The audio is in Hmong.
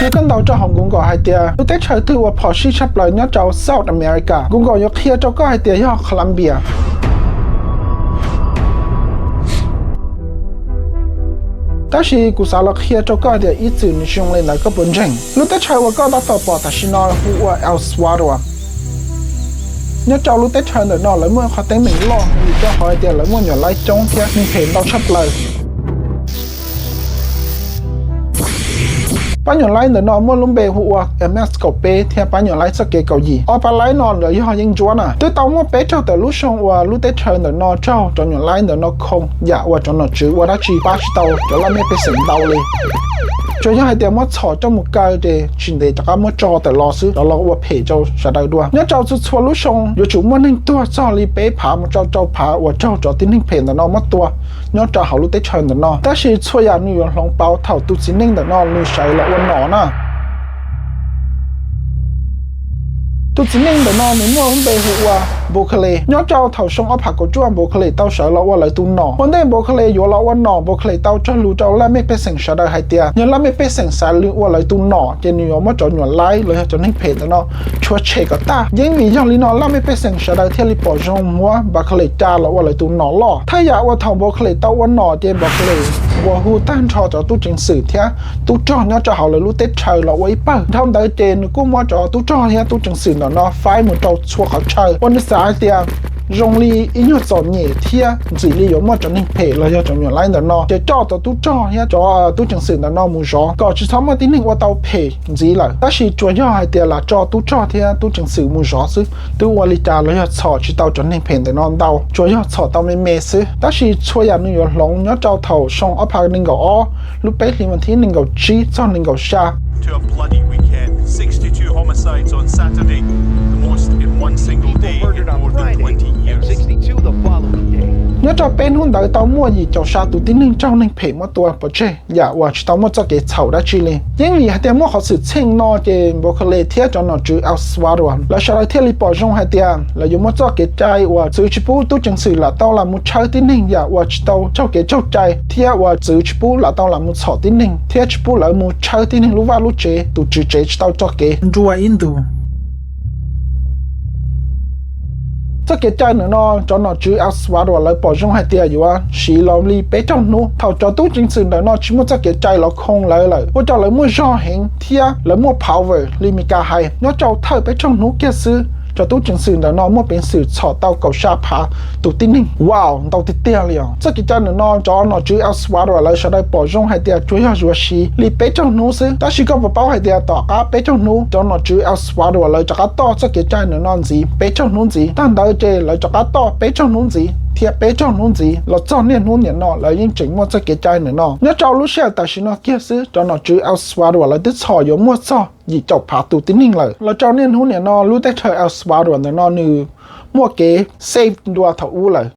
Yog koj ntaus rau hauv Google hais tias lub teb chaws twg uas phom sij tshaj plaws nyob rau South America, Google yuav qhia rau koj hais tias yog Colombia. Tab sis kuv xav los qhia rau koj tias ib txwm nws zoo li ntawd koj puas ntseeg. Lub teb chaws uas koj tab tom pom tam sim no hu ua El Salvador. Nyob rau lub teb chaws ntawm no lawv muaj qhov teeb meem loj vim rau qhov hais tias lawv muaj nyuam laib coob thiab neeg phem ntau tshaj plaws. Pab nyuam laib ntawm no muaj lub npe hu ua M S kaum peb thiab pab nyuam laib txoj kev kaum yim. Ob pab laib no lawv yog yeeb ncuab na. Twb tau muaj peb caug tawm lub xyoo uas lub teb chaws ntawm no raug cov nyuam laib ntawm no khoo yam uas cov nom tswv ua dab tsi pab tsis tau cov laj mej pej xeem ntau li. Tsuas yog hais tias muab txhom coj mus kaw ces tsis ntev rov qab muab tso tawm los xwb rov los ua phem rau sawv daws dua. Nyob rau txhua txhua lub xyoo yuav tsum muaj neeg tuag txog li peb phav mus rau rau phav uas raug cov tib neeg phem ntawm no muab tua nyob rau hauv lub teb chaws ntawm no. Tab sis txhua yam nws yuav hloov pauv thaum tus txiv neej ntawm no nws sawv los ua nom na. Tus txiv neej ntawm no nws muaj lub npe hu ua Bukele. Nyob rau thaum xyoo ob phav kaum cuaj Bukele tau sawv los ua lawv tus nom. Ua ntej Bukele yuav los ua nom, Bukele tau cog lus rau laj mej pej xeem sawv daws hais tias yog laj mej pej xeem xav ua lawv tus nom ces nws yuav muab cov nyuam laib los yog cov neeg phem ntawm no tshuav tshem kom tag. Yeej vim yog li no laj mej pej xeem sawv daws thiaj li pom zoo muab Bukele ca los ua lawv tus nom loj. Thaj yam uas thaum Bukele tau ua nom ces Bukele nquas hu tag nrho cov tub ceev xwm thiab tub rog nyob rau hauv lawv lub teb chaws los ua ib pawg. Dhau ntawd ces nws kuj muab cov tub rog thiab tub ceev xwm ntawm no faib mus rau txhua qhov chaw uas nws xav hais tias zoo li ib nyuag txom nyem thiab ntxim li yuav muaj cov neeg phem los yog cov nyuam laib ntawm no ces coj cov tub rog thiab cov tub ceev xwm ntawm no mus zov kom tsis txhob muaj tib neeg ua tau phem ntxiv lawm. Tab sis tsuas yog hais tias lam tso tub rog thiab tub ceev xwm mus zov xwb, twb ua li cas los yog txhom tsis tau cov neeg phem ntawm no ntau, tsuas yog txhom tau me me xwb. Tab sis txhua yam nws yuav hloov nyob rau thaum xyoo ob phav nees nkaum ob lub peb hlis vas thib nees nkaum tsib txog nees nkaum xya. Nyob rau peb hnub ntawd tau muaj yim caum xya tus tib neeg raug neeg phem muab tua pov tseg yam uas tsis tau muaj txoj kev txhaum dab tsi li. Yeej vim hais tias muaj qhov xwm txheej no ces Bukele thiab cov nom tswv El Salvador lawv sawv daws thiaj li pom zoo hais tias lawv yuav muaj txoj kev cai uas txwv tsis pub tub ceev xwm lam tau lam mus tshawb tib neeg yam uas tsis tau raug kev txoj cai thiab uas txwv tsis pub lam tau lam mus txhom tib neeg thiab tsis pub lawv mus tshawb tib neeg lub vaj lub tsev, tus tswv tsev tsis tau txoj kev nrua ib ntus. Txoj kev cai ntawm no cov nom tswv El Salvador lawv pom zoo hais tias yuav siv los li peb caug hnub. Thaum cov tub ceev xwm ntawm no tsis muaj txoj kev cai los khoo lawv lawm ua rau lawv muaj zog heev thiab lawv muaj power li Mis Kas hais, nyob rau thawj peb caug hnub kiag xwb cov tub ceev xwm ntawm no muaj peev xwm txhom tau kaum xya phav tus tib neeg. Wow, ntau tiag tiag li os. Txoj kev cai ntawm no cov nom tswv El Salvador lawv sawv daws pom zoo hais tias tsuas yog yuav siv li peb caug hnub xwb. Tab sis koj puas paub hais tias tom qab peb caug hnub cov nom tswv El Salvador lawv rov qab toj txoj kev cai ntawm no ntxiv peb caug hnub ntxiv. Tag ntawd ces lawv rov qab toj peb caug hnub ntxiv thiab peb caug hnub ntxiv los txog niaj hnub niam no lawv yeej tseem muaj txoj kev cai ntawm no. Nyob rau lub sij hawm tam sim no kiag xwb cov nom tswv El Salvador lawv twb txhom yuav muaj txog yim caum phav tus tib neeg lawm. Los rau niaj hnub niam no lub teb chaws El Salvador ntawm no nws muaj kev safe dua thaum ub lawm.